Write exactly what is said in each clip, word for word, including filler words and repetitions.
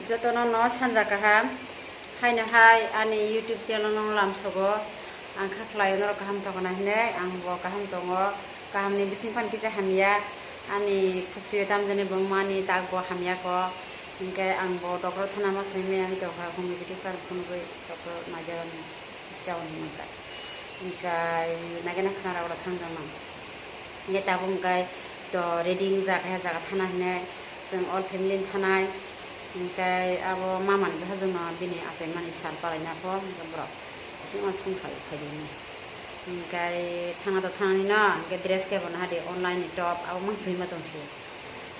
Jotono no sanja kaham. Haino hai ani YouTube channel no lamsogo. Ang kha khlaio norok kaham tongna hinwi, ang bo kaham tongo. Kaham ni bising phan kisa hamya. Ani khukchwi tamjani bwngmani tak bo hamya ko. Hinkhe ang bo doctor thana ma soi maya hi tongkha, homeopathic phar phunugwi doctor naijagani. Chawi hinwi ta. Hinkhe nagena khna rok thang jang nang. Hinkhe tabuk hinkhe to ready wngjak, he jaga thana hinwi chwng all family thanai. Hinkhe abo mama ni bwsajwk no bini achaimani sal palaina pho, hinkhe borok aswk ma phone khai, khai di hinwi. Hinkhe thana to thanani no, hinkhe dress khe bo naha di online ni top, abo mang sui ma tong si.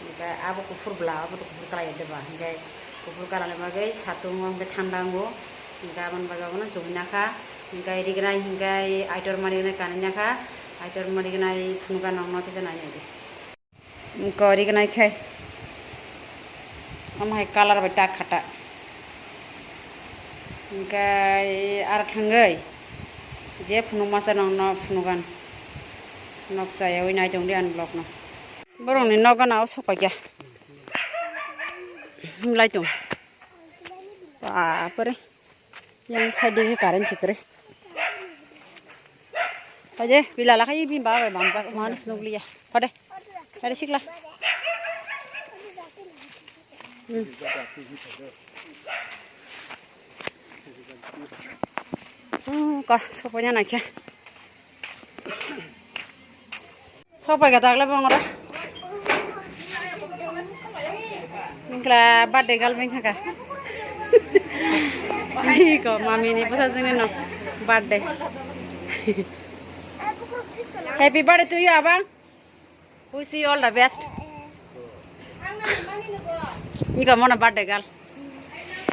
Hinkhe abo kuphur bwla, abo to kuphur kalai ya de ba. Hinkhe kuphur kalai bagwi satung o hinkhe thanda wngo. Hinkhe aboni bagwi abono chumui nakha. Hinkhe rignai hinkhe aitor ma rignai kanwi nakha. Aitor ma rignai phunuka nokno kisa nai nai di. Hinkhe rignai khe. Omo hai colour bai tak khata. Hinkhe aro thangwi je phunuk masa nokno phunugan. Nok chayawi nai tong di ani vlog no. Borokni nok gana o sok paikha. Himlai tong. Bapre. Yang side digi current sikre. Aje, bila lakai bini baba bai bamjak, manis nukliya. Pade. Pade sikla. Hmm. Hmm, ka, soponya nakya. Sopai ka tagle bongora. Ningkla birthday gal beng thaka. Iko mami ni bwsajwk ni no birthday. Happy birthday to you, abang. Wish you all the best. Iko mono birthday gal.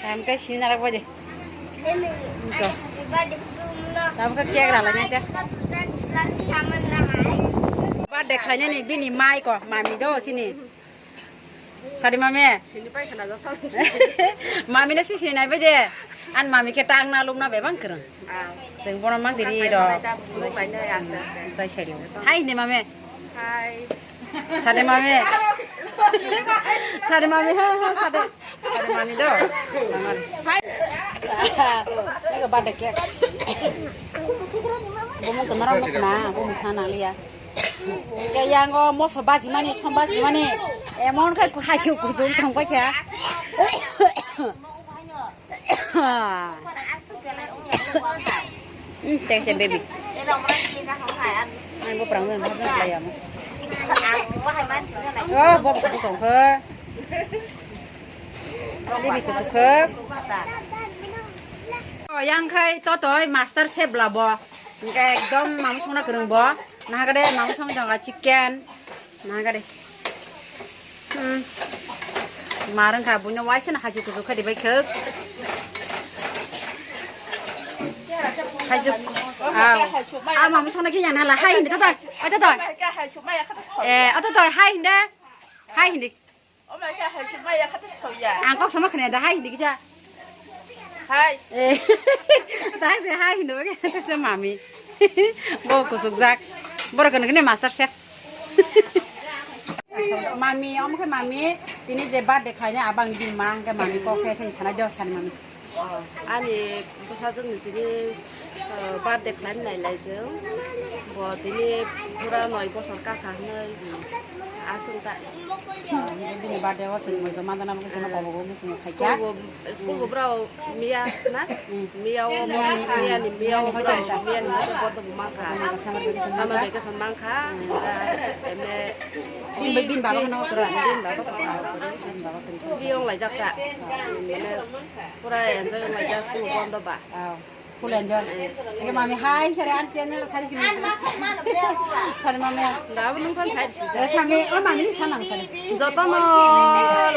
Tam ke sini narak baje. Iko. Tam ke cake rala nya te. Birthday khlai ni bini mai ko mami do sini. Sadi mami. Sini pai khana jok. Mami no si sini nai baje. An mami ke tang na lum na bebang kereng. Ah. Seng bono mang diri ro. Bukai nai aste aste. Tai sari. Hai ne mami. Hai. Sade mami. Sade mami, ha, ha, sade. Sade mami do. Hai. Ini ke birthday cake. Bumung kenaran nuk na, bumung sana liya. Ke yang go moso baji mani, som baji mani. Emon kai ku haji ku jung tong kai kya. Hmm, thanks ya, baby. Ang bo prang nang hajang lai amo. Oh, bo bo tong khe. Baby kuchuk khe. Oh, yang khai to toi master chef la bo. Hingke ekdom mamu songna kwrwng bo. Nahagade mamu song janga chicken. Nahagade. Hmm. Marang kha buino waisa na haju kuju khadi bai khuk. Haju. Ah. Ah, mamu songna ki yana la. Hai hindi to to. Ato to. Eh, ato to hai hindi. Hai hindi. Ang kok sama khne da hai hindi kisa. Hai. Eh. Tang se hai hindi bage, tang se mami. Bo kusuk jak. Borok kene kene master chef. Mami, om khe mami, tini je birthday khlaina abang ni bini ma, hingke mami kok khe thani sanai do sani mami. Ani bwsajwkni tini, eh, birthday khlaina nailai chwng. Bo tini pura noi bosor kakha hwnwi aswk ta. Bini birthday o chwng moi to manjana bo khe chwngno kobogo wngwi chwngno phaikha. School bo, school bo brao miya na? Hmm. Miya o, miya ni, miya ni, miya ni miya o hoito brao, miya ni hoito bodo bo mankha. Summer vacation mankha. Summer vacation mankha. Hmm. Emne bini, bini baba kheno kwrwi. Bini baba kheno kwrwi. Bini baba kheno kwrwi. Free wng laijak ta. Mane pura enjoy wng laijak school bondo ba. Oh. Full enjoy. Ege mami hai sari an channel sari kini. Sari mami. Da abo nung kan sari si. Eh, sami, oh, mami ni sanang sari. Jotono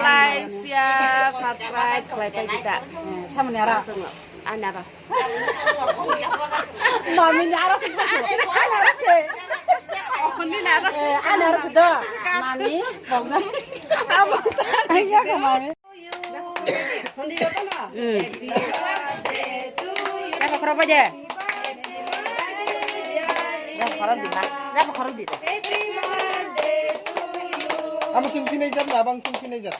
like, share, subscribe khlai pai kita. Eh, samani ara. Ani ara. Mami ni ara se. Ani ara se. Ani ara se do. Mami, bongsa. Abo. Ayo, mami. Hmm. Jabo khorok bai de. Jabo khorok di ma. Jabo khorok di de. Amo chwng phinai jat na, abang chwng phinai jat.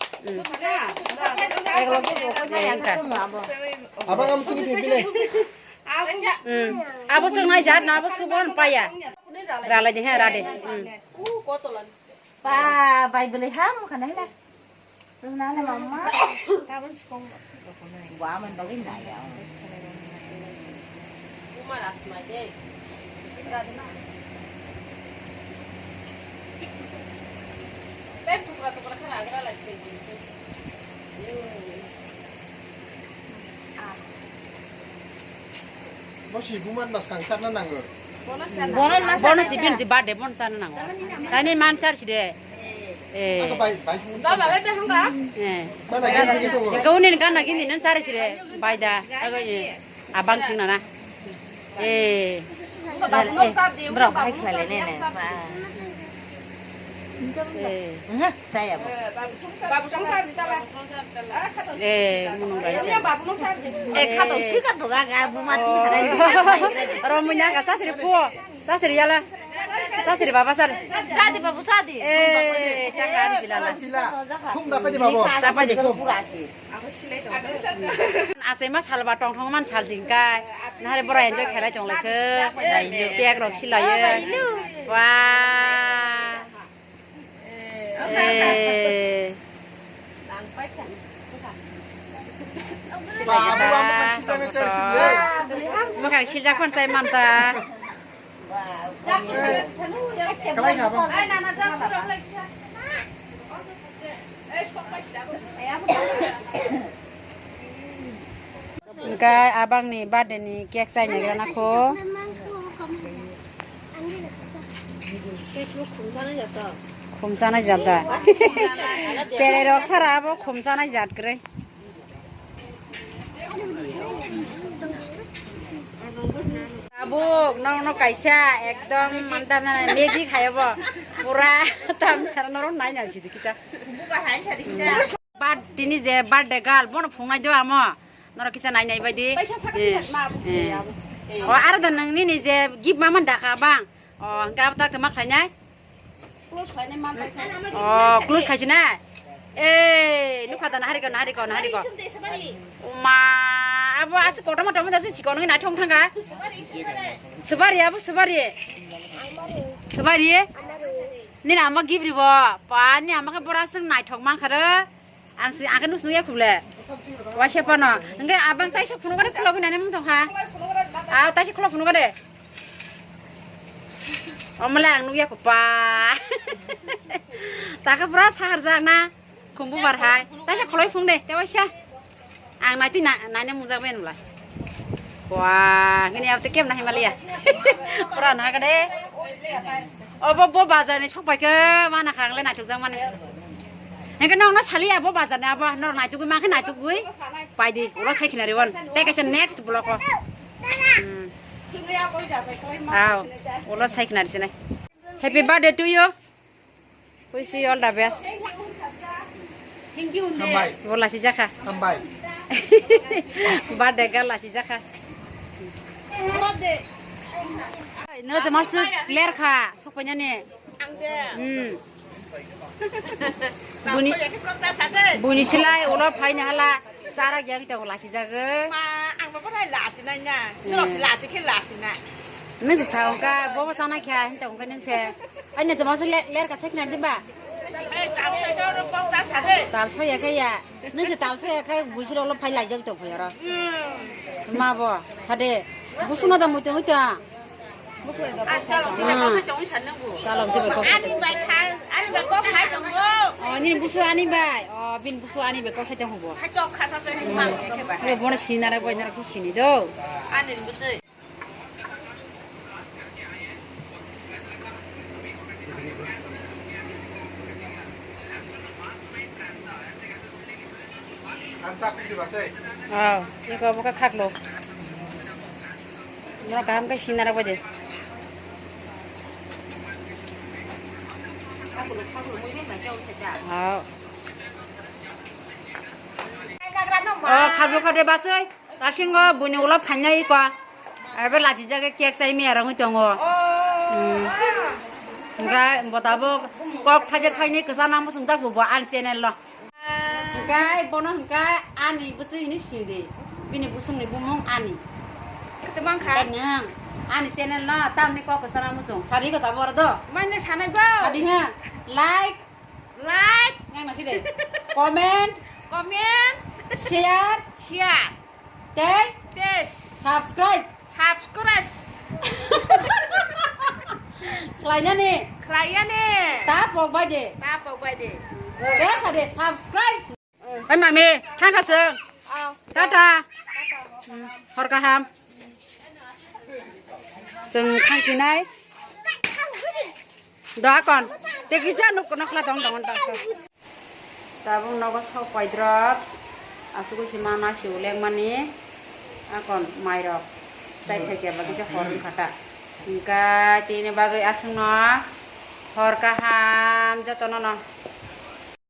Abang amo chwng phinai. Hmm. Abo chwng nai jat na, abo subon paya. Ralai de, he, rade. Hmm. Ba, bai bwlwi ha, mukha nai le. Nang nang le mama. Tabun sukong. Gua man bagwi nai ya. Uma ras mai de. Tei tukra tukra khe ragra lai. Bo si bumat mas kang sarna nango. Bono mas bono si bin si birthday bono sarna nango. Tani man sar si de. Eh. Ako bai, bai. Ba ba ba hanga. Eh. Mana gini gini tuh. Kau ni kan lagi ni nan sar si de. Bai da. Ako ye. Abang sing nana. Eh. Bro, hai khlai le ne ne. Eh. Chaya bo. Eh, munung bai. Eh, khato thik kha thoga ga buma ti harai. Romui na ga sasri phu. Sasri yala. Sasri baba sar. Sadi babu sadi. Eh, chaka ani bilala. Thum da padi babu. Chapa di. Pura si. Asai ma salba tongthong man sal jingkai. Nahari bora enjoy khailai tong laikhe. Cake rok silaye. Wah. Eh. Babu, babu, babu, babu, babu, babu. Mokang sijak phone sai manta. Kalai kha bang. Hingke abangni birthday ni cake chaina gana kho. Khumsana jat da. Cherai rok sara abo khumsana jat kwrwi. Tabuk, nok nok kaisa, ekdom, mantam na, magic hai abo. Pura, tam sara norok nai nai sidi kisa. Bad, tini je birthday girl, bono phungnai do amo. Norok kisa nai nai bai di. Paisa sakha Eh, tisa, ma, abo eh. Abo. O, aro da nang nini je gift ma man dakha bang. O, hingke abo tak ma khlainai. Close khlainai man bai kha. O, close khaisi na. Eh, nukha da nahari ko, nahari ko, nahari ko. Sum de sabari. Uma, abo asi kotor motor mo dasi sikon ngi naithong thangka. Sabari, sabari. Sabari, abo sabari. Sabari. Nini ama gift ribo. Pa, ni ama khe bora sing naithok man khare. Ang si, ang khe nus nukya khuble. Waisa pano. Hingke abang taisa phunuk gade khulogwi nani mung tongkha. Ah, taisa khulok phunuk gade. Omole ang nukya khupa. Takha pura sahar jak na. Khumbu bar hai. Taisa khuloi phung de, te waisa. Ang naitwi na, naina mung jak ben mla. Wah, ngini abte kem nahi maliya. Pura na gade. Obo bo bazar ni sok pai khe mana khang le naituk jak mane. Hengke nong no saliya bo bazar ni abo nor naituk ma khe naituk gui. Pai di ulo sai khina riwon. Te kaisa next vlog o. Hmm. Aw, ulo sai khina risinai. Happy birthday to you. Wish you all the best. Hambai. Bo lasi jakha. Hambai. Birthday girl lasi jakha. Noro te masu clear kha, sokpanyani. Hmm. Buni, buni silai ulo phaini hala. Chara gya kita ko lasi jago. Ma, ang baba lai lasi nai na. Hmm. Nung si lasi khe lasi na. Nung si sa ongka, bobo sana kya, hinta ongka nung se. Anya to masu le, ler ka sekna diba? Eh, tal sai do ro pok ta sa de. Tal so ya kaya. Nung si tal so ya kaya, buji ro lo phai lai jok to phai ro. Hmm. Ma bo, sade. Busu na da mutu mutu. Salom tei bai kok. Ani bai kha, ani bai kok khai tongo. Oh, nini busu ani bai. Oh, bini busu ani bai kok khai tongo bo. Hai tok kha sa se ma khe bai. Bo bono sinara bai nara si sini do. Ani busu. Oh, iko bo kha khaklo. Nora kaham khe sinara bai de. Oh. Oh, khaju khade basoi. Tasingo buini ulo phainai ko. Ebe lachi jage cake sai miya rangwi tongo. Hmm. Hwnkhe bo tabuk kok thaijak thaini kwchana muchungjak bo, bo ani channel no. Hwnkhe bono hwnkhe ani bwswi hinwi sini di. Bini bwswngni bumung Ani. Kwtwmang kha. Hwnkhe nwng ani channel no tamni kok kwchana muchung. Sadi ko tabuk oro do. Mane sanai bo. Sadi ha. Like. Like. Yang nasi de. Comment. Comment. Share. Share. Tei. Tei. Subscribe. Subscribe. Khlainani. Khlainani. Ta pok bai de. Ta pok bai de. Tei sa de subscribe. Oi mami, thangkha chwng. Oh. Tata. Hmm, hor kaham. Chwng thangsinai. Do akon. Tei kisa nuk nokla tong tong ta. Tabuk nogo sok paidrop. Asugwi se ma ma se uleng mani. Akon mairok. Sai phaikya bagwi se hor wngkha ta. Hwnkhe tini bagwi aswkno hor kaham jotono no.